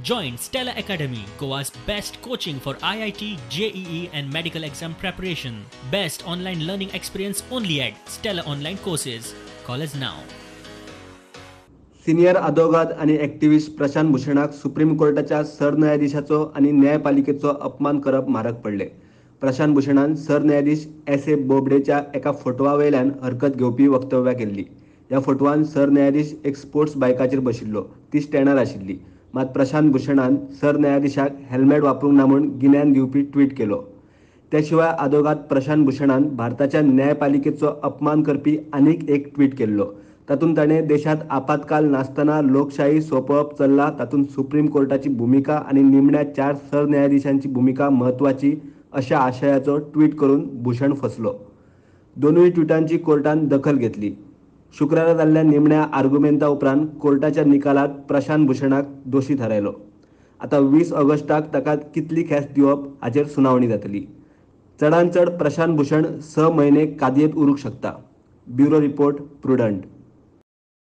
Join Stella Academy, Goa's best coaching for IIT, JEE and medical exam preparation. Best online learning experience only at Stella Online Courses. Call us now. Senior आदोगाद आनी activist Prashant भूषणाक supreme कोर्टाच्या सरन्यायाधीशाचो आनी न्यायपालिकेचो अपमान करप म्हारग पडले. प्रशांत भूषणान सरन्यायाधीश S A बोबडेच्या एका फोटवा वयल्यान हरकत घेवपी वक्तव्यां केल्ली. ह्या फोटवान सरन्यायाधीश एक स्पोर्ट्स बायकाचेर बशिल्लो, ती स्टँडार आशिल्ली. मात प्रशांत भूषणान सरन्यायाधीशाक हेल्मेट वापरूंक ना म्हूण गिन्यान दिवपी ट्वीट केलो. त्या शिवाय आदोगाद प्रशांत भूषणान भारताच्या न्यायपालिकेचो अपमान करपी आनीक एक ट्वीट केल्लो. तातूंत ताणें देशांत आपत्काल नासतना लोकशाही सोंपोवप चल्ला, तातूंत सुप्रीम कोर्टाची भुमिका आनी निमण्या 4 सरन्यायाधीशांची भुमिका म्हत्वाची अशा आशयाचो ट्वीट करून भूषण फसलो. दोनूय ट्विटांची कोर्टान दखल घेतली. शुक्रारा जाल्ल्या निमण्या आर्गुमेंता उपरांत कोर्टाच्या निकालात प्रशांत भूषणाक दोशी थारायलो. आतां 20 ऑगस्टाक ताका कितली ख्यास्त दिवप हाचेर सुनावणी जातली. चडांत चड प्रशांत भूषण 6 म्हयने कादयेंत उरूंक शकता. Bureau report, Prudent.